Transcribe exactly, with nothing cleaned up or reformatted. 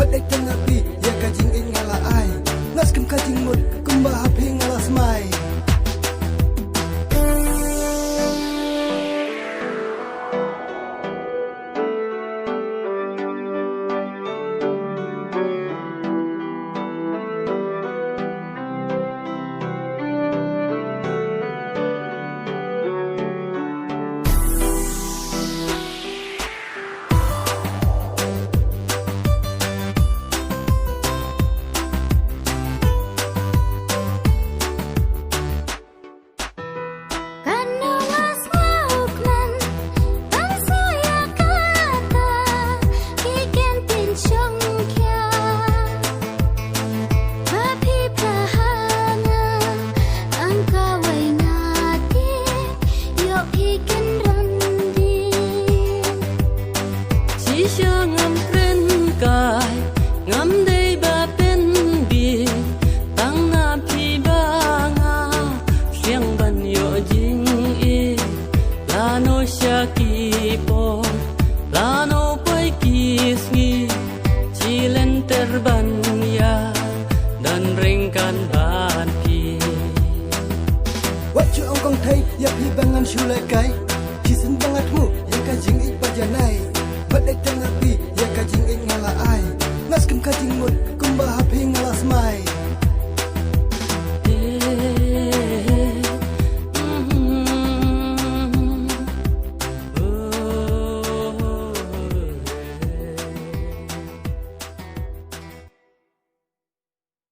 Bad dei tang ha phi ïa ka jingïeit nga la ai. Nga skhem ka jingmut kumba ha phi nga la smai. Kan nong as ngau kmen ban sa ïa kata ki ken tin shong kia. Ba phi pahana ang kawai ngati ïoh phi ken randi. Shisha ngam kren kai, ngam dei ba pynbit, tang na phi ba nga sliang ban ïoh jingïeit. Lano sha ki por, lano poi ki sngi, chi lynter ban ïa don ryngkat bad phi. Wat shu ong kong thei ïa phi ba ngan shu lehkai. Shisien ba nga thmu ïa ka jingïeit ba janai. Bad dei tang ha phi ïa ka jingïeit nga la ai. Nga skhem ka jingmut kumba ha phi nga la smai.